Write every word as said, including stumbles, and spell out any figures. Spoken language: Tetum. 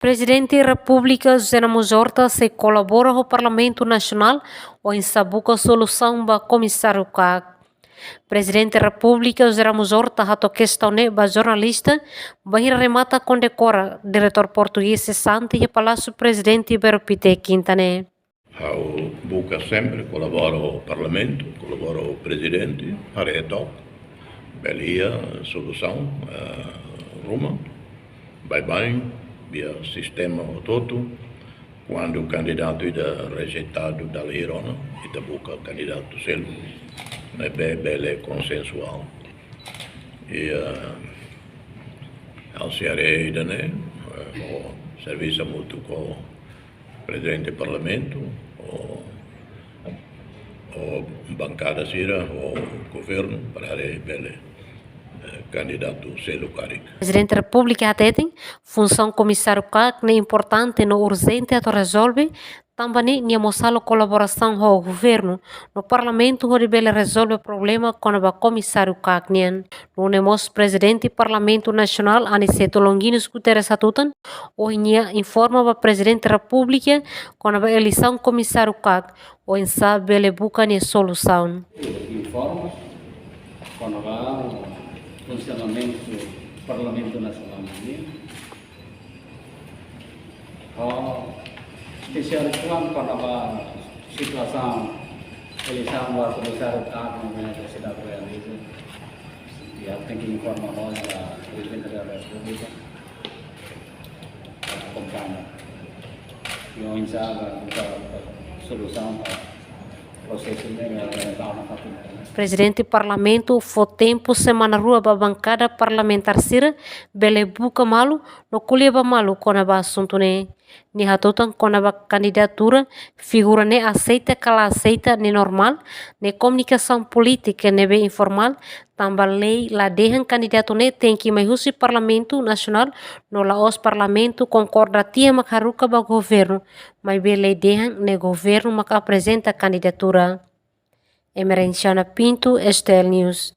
Prezidente Repúblika José Ramos Horta sei kolabora ho Parlamentu Nasionál oinsá buka solusaun ba Komisáriu KAK. Prezidente Repúblika José Ramos Horta hato'o kestaun ne'e ba jornalista bainhira remata kondekora Diretór Portugés sesante iha Palásiu Prezidente Belo Pite, Kinta ne'e. Ha'u buka sempre kolabora ho Parlamentu, kolabora ho Prezidente, haree took bele iha solusaun, eh, ruma, baibain, via sistema hotu-hotu, kuandu kandidatu ida rejeitadu dala hira ona, ita buka kandidatu seluk, ne'ebé bele konsensuál. I, eh, ha'u sei haree ida-ne'e, eh, ho servisu hamutuk ho Prezidente Parlamentu, ho, ho bankada sira, ho governu, para haree bele, eh, kandidatu seluk karik. Prezidente Repúblika hateten, funsaun Komisáriu KAK ne'e importante no urjente atu rezolve, tanba ne'e nia mós halo kolaborasaun ho governu no Parlamentu hodi bele rezolve problema kona-ba Komisáriu KAK nian. Nune'e mós Prezidente Parlamentu Nasionál Aniceto Longuinhos Guterres hatutan, ohin nia informa ba Prezidente Repúblika kona-ba eleisaun Komisáriu KAK, oinsá bele buka nia solusaun. Informa kona-ba funsionamentu Parlamentu Nasionál nian. Oh, espesiál tuan kona-ba situasaun eleisaun ba Komisáriu KAK no mena ke sedang realiza. Ya, tenke informa ba Prezidente da Repúblika. Akompaña. Yo, insya Allah, buka solusaun ba prosesu ne'e, ya, ya, ya, ya. Prezidente Parlamentu fó tempu semana rua ba bankada parlamentár sira bele buka malu no ko'alia ba malu kona-ba asuntu ne'e. Nia hatutan kona-ba kandidatura, figura ne'e aseita ka la aseita ne'e normál, ne'e komunikasaun polítika ne'ebé informál, tanba lei la dehan kandidatu ne'e tenke mai husi Parlamentu Nasionál no la'ós Parlamentu konkorda tiha mak haruka ba governu, maibé lei dehan ne'e governu mak aprezenta kandidatura. Emerenciana Pinto, S T L News.